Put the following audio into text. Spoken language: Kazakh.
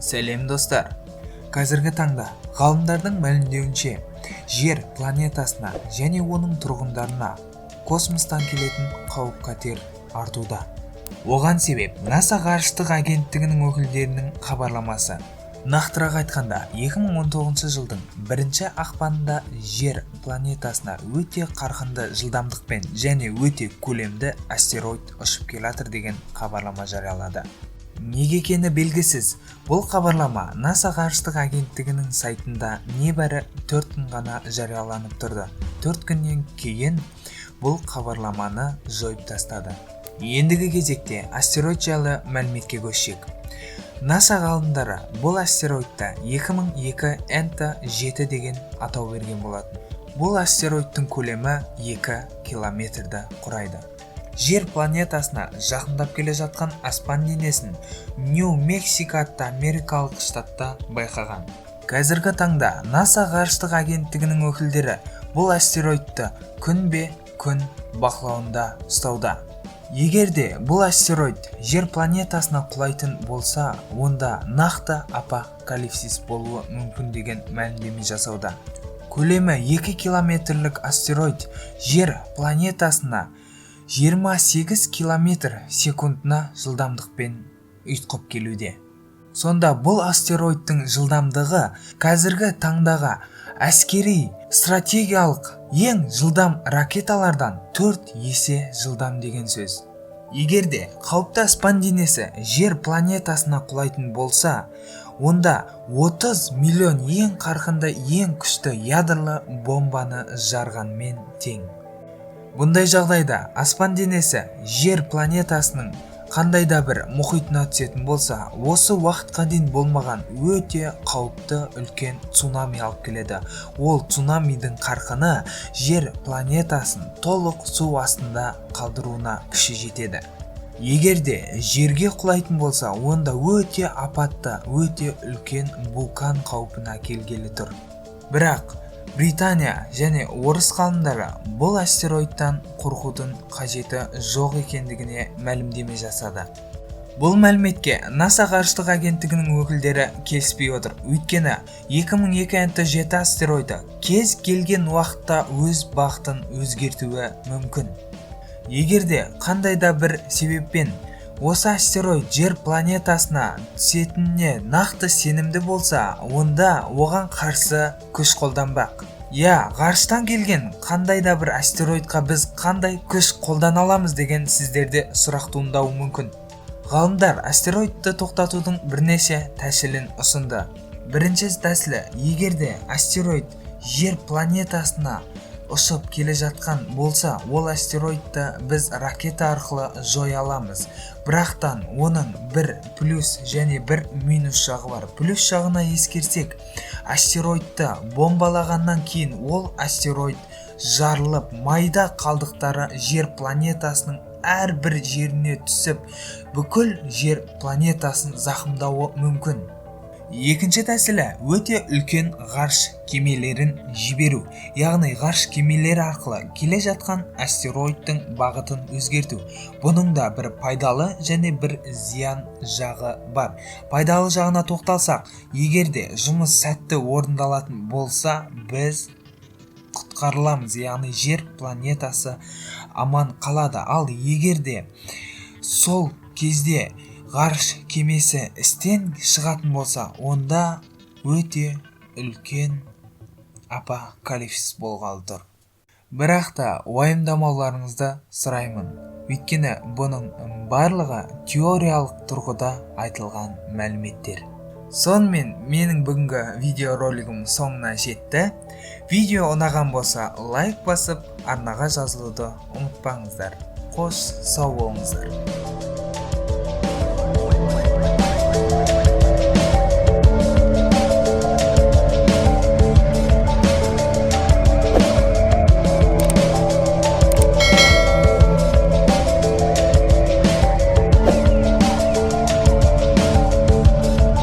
Сәлем, достар! Қазіргі таңда ғалымдардың мәлімдеуінше, Жер планетасына және оның тұрғындарына космостан келетін қауіп-қатер артуда. Оған себеп НАСА ғарыштық агенттігінің өкілдерінің хабарламасы. Нақтырақ айтқанда, 2019 жылдың бірінші ақпанында Жер планетасына өте қарқынды жылдамдықпен және өте көлемді астероид ұшып келатыр деген хабарлама жариялады. Неге екені белгісіз, бұл хабарлама НАСА ғарыштық агенттігінің сайтында небәрі 4 күн ғана жарияланып тұрды. 4 күннен кейін бұл хабарламаны жойып тастады. Ендігі кезекте астероид жайлы мәліметке көшсек. НАСА ғалымдары бұл астероидта 2002 НТ7 деген атау берген болатын. Бұл астероидтың көлемі 2 километрді құрайды. Жер планетасына жақындап келе жатқан аспан денесін Нью-Мексико атты америкалық штатта байқаған. Қазіргі таңда НАСА ғарыштық агенттігінің өкілдері бұл астероидты күнбе күн бақылауында ұстауда. Егер де бұл астероид Жер планетасына құлайтын болса, онда нақты апокалипсис болуы мүмкін деген мәлімдеме жасауда. Көлемі 2 километрлік астероид Жер планетасына 28 километр секундына жылдамдықпен ұйтқып келуде. Сонда бұл астероидтың жылдамдығы қазіргі таңдағы әскери стратегиялық ең жылдам ракеталардан 4 есе жылдам деген сөз. Егер де қауіпті аспан денесі Жер планетасына құлайтын болса, онда 30 миллион ең қарқынды, ең күшті ядрлы бомбаны жарғанмен тең. Бұндай жағдайда аспан денесі Жер планетасының қандай да бір мұхитына түсетін болса, осы уақытқа дейін болмаған өте қауіпті үлкен цунами алып келеді. Ол цунамидің қарқыны Жер планетасын толық су астында қалдыруына күші жетеді. Егер де жерге құлайтын болса, онда өте апатты, өте үлкен вулкан қаупін әкелгелі тұр. Бірақ Британия және орыс ғалымдары бұл астероидтан қорқудың қажеті жоқ екендігіне мәлімдеме жасады. Бұл мәліметке НАСА ғарыштық агенттігінің өкілдері келіспей отыр. Өйткені 2002 НТ7 астероиды кез келген уақытта өз бағытын өзгертуі мүмкін. Егер де қандай да бір себеппен осы астероид Жер планетасына түсетініне нақты сенімді болса, онда оған қарсы күш қолданбақ. Иә, ғарыштан келген қандай да бір астероидқа біз қандай күш қолдана аламыз деген сіздерде сұрақ туындауы мүмкін. Ғалымдар астероидты тоқтатудың бірнеше тәсілін ұсынды. Бірінші тәсілі, егер де астероид Жер планетасына ұшып келе жатқан болса, ол астероидты біз ракета арқылы жоя аламыз. Бірақтан оның бір плюс және бір минус жағы бар. Плюс жағына ескерсек, астероидты бомбалағаннан кейін ол астероид жарылып, майда қалдықтары Жер планетасының әрбір жеріне түсіп, бүкіл Жер планетасын зақымдауы мүмкін. Екінші тәсілі, өте үлкен ғарыш кемелерін жіберу, яғни ғарыш кемелері арқылы келе жатқан астероидтың бағытын өзгерту. Бұның да бір пайдалы және бір зиян жағы бар. Пайдалы жағына тоқталсақ, егер де жұмыс сәтті орындалатын болса, біз құтқарыламыз, яғни Жер планетасы аман қалады. Ал егер де сол кезде ғарыш кемесі істен шығатын болса, онда өте үлкен апокалипсис болғалы тұр. Бірақ та уайымдамауларыңызды сұраймын. Өйткені бұның барлығы теориялық тұрғыда айтылған мәліметтер. Сонымен, менің бүгінгі видеоролигім соңына жетті. Видео ұнаған болса, лайк басып, арнаға жазылуды ұмытпаңыздар. Қош, сау болыңыздар.